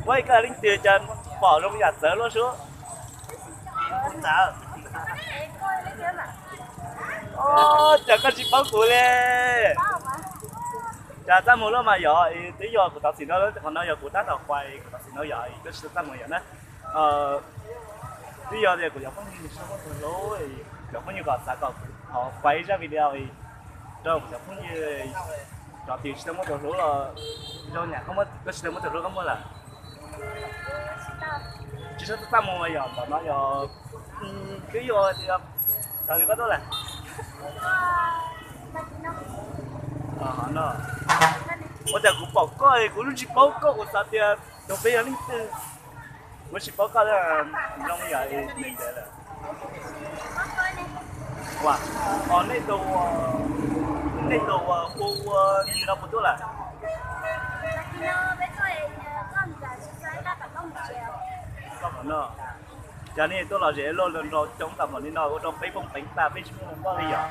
Ua koj leej twg cas pom zoo yam txawv luaj sub? Cas koj tsis paub kuv li? Cas txaj muag luaj mas yog, twb yog kuv thov txim no, qhov no yog kuv tab tom quaj, kuv thov txim no yog koj tsis tau txaj muag yog na. Twb yog tias kuv cov phooj ywg tsis tau muaj tus hlub, cov phooj ywg kom xav kom kuv thov quaj ib zaj video rau kuv cov phooj ywg, cov twg tsis tau muaj tus hlub los zoo nyam koj tsis tau muaj tus hlub koj muaj lawm. Tsis tau txaj muag yog tom no yog, twb yog tias thaum twg koj tuaj lawm? Ua cas kuv pom koj kuv yeej tsis paub koj, kuv xav tias tus peb yog leej twg, kuv tsis paub koj zoo yam li lawm. Ua, nej tus, nej tus ua hu ua Nywg no puas tuaj lawm? Cas nej tuaj lom zem luaj nrau coob tas npaum li no ua rau peb poob peev tas peb tsis muaj hluas nkauj li yom?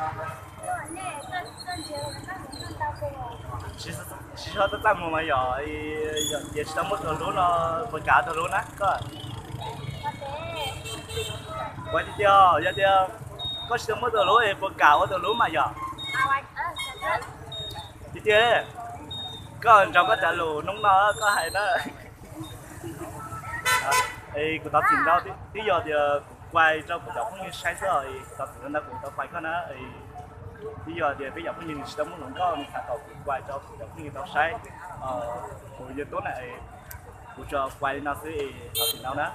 Tsis txhob txaj muag mas yog, ces tsis tau muaj tus hlub no puas kam tus hlub na koj? Ua tiag tiag, yog tias koj tsis tau muaj tus hlub es puas kam ua tus hlub mas yog? Tiag tiag, koj nrog koj cov lus hnub no koj hais na. Kuv thov txim ntau, twb yog tias kuv quaj rau kuv cov phooj ywg saib xwb, kuv thov txim ntau kuv tau quaj koj na. Twb yog tias peb cov phooj ywg nws tsis tau muaj hluas nkauj nws xav kom kuv quaj rau kuv cov phooj ywg tau saib kuv YouTube na, kuv tsuas quaj li no xwb, thov txim ntau na.